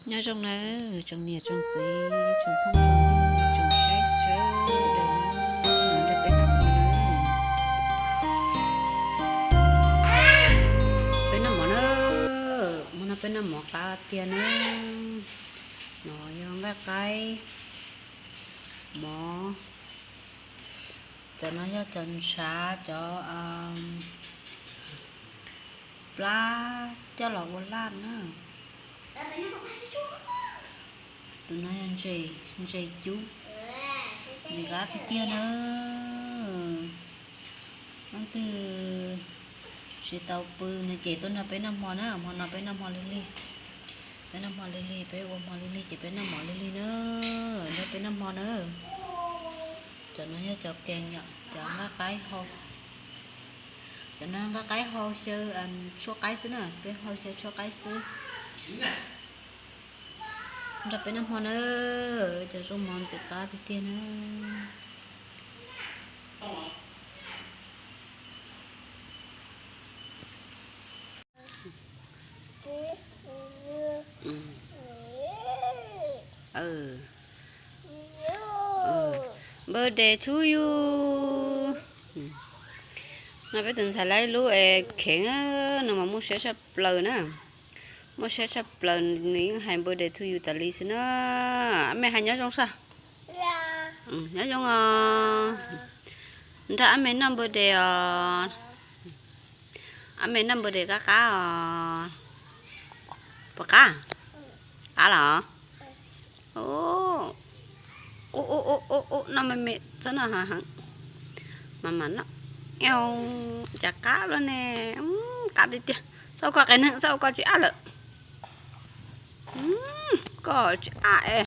Nyob zoo nawb tsoom niam tsoom txiv, tsoom phooj tsoom ywg, tsoom saib sawv daws nawb, nrog peb noj mov nawb. Peb noj mov nawb, hmo no peb noj mov qab tiag nawb. No yog nqaij qaib, mov, cov no yog cov ntshav, cov plab coj los ua laj na. Tus no yog ntses cub, ntxim qab tiag tiag na. Leej twg tsis tau pw no ces tuaj nrog peb noj hmo na, hmo no peb noj hmo lig lig. Peb noj hmo lig lig, peb ua hmo lig lig ces peb noj mov lig lig na, nrog peb noj hmo na. Cov no yog cov kees yom, cov nqaij qaib hau. Cov no nqaij qaib hau xyaw tshuaj qaib xwb na, peb hau xyaw tshuaj qaib xwb. Nrog peb noj hmo na, cov zoo mov ntxim qab tiag tiag na. Birthday to you. No peb tus ntxhais lawv lub es kheev, nws mas muaj siab tshaj plaws na. Muaj siab tshaj plaws, nws yeej hais birthday to you tas li xwb na. Ab me hais nyob zoo soj. Nyob zoo os. Nrog ab me noj birthday os. Ab me noj birthday qab qab os. Puas qab? Qab los? Ub ub ub ub, noj me me txhob noj heev. Mas mas noj. Cas qab luaj ne. Qab tiag tiag. Txhob ua koj qe neeg, txhob ua koj tsis ab lawm. Koj tsis ab es.